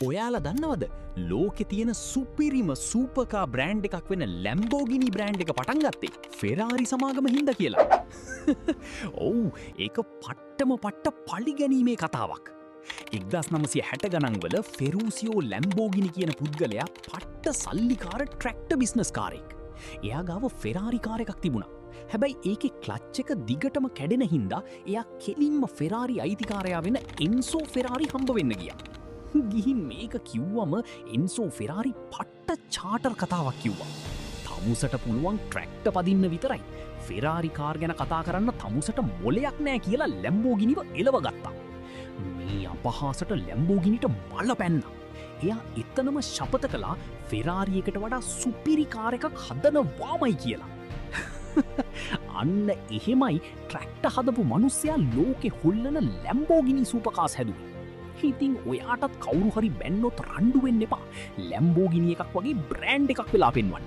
ඔයාලා දන්නවද ලෝකෙ තියෙන සුපිරිම සුපර්කාර් බ්‍රෑන්ඩ් එකක් වෙන ලැම්බෝගිනි බ්‍රෑන්ඩ් එක පටන් ගත්තේ ෆෙරාරි සමාගම හින්දා කියලා? ඔව්, ඒක පට්ටම පට්ට පලිගැනීමේ කතාවක්. 1960 ගණන් වල ෆෙරූසියෝ ලැම්බෝගිනි කියන පුද්ගලයා පට්ට සල්ලිකාර ට්‍රැක්ටර් බිස්නස් කාරයෙක්. එයා ගාව ෆෙරාරි කාර් එකක් තිබුණා. හැබැයි ඒකේ ක්ලච් එක දිගටම කැඩෙන හින්දා එයා කෙලින්ම ෆෙරාරි අයිතිකාරයා වෙන එන්සෝ ෆෙරාරි හම්බ වෙන්න ගියා. ගිහින් මේක කිව්වම එන්සෝ ෆෙරාරි පට්ට චාටර් කතාවක් කිව්වා. තමුසට පුළුවන් ට්‍රැක්ටර් පදින්න විතරයි. ෆෙරාරි කාර් ගැන කතා කරන්න තමුසට මොලයක් නෑ කියලා ලැම්බෝගිනිව එලව ගත්තා. මේ අපහාසට ලැම්බෝගිනිට මල පැන්නා. එයා එතනම ශපථ කළා ෆෙරාරි එකට වඩා සුපිරි කාර් එකක් හදනවාමයි කියලා. අන්න එහෙමයි ට්‍රැක්ටර් හදපු මනුස්සයා ලෝකෙ හොල්ලන ලැම්බෝගිනි සුපර්කාර්ස් හැදුවේ. ඉතින් ඔයාටත් කවුරු හරි බැන්නොත් රණ්ඩු වෙන්න එපා. ලැම්බෝගිනි එකක් වගේ බ්‍රෑන්ඩ් එකක් වෙලා පෙන්වන්න.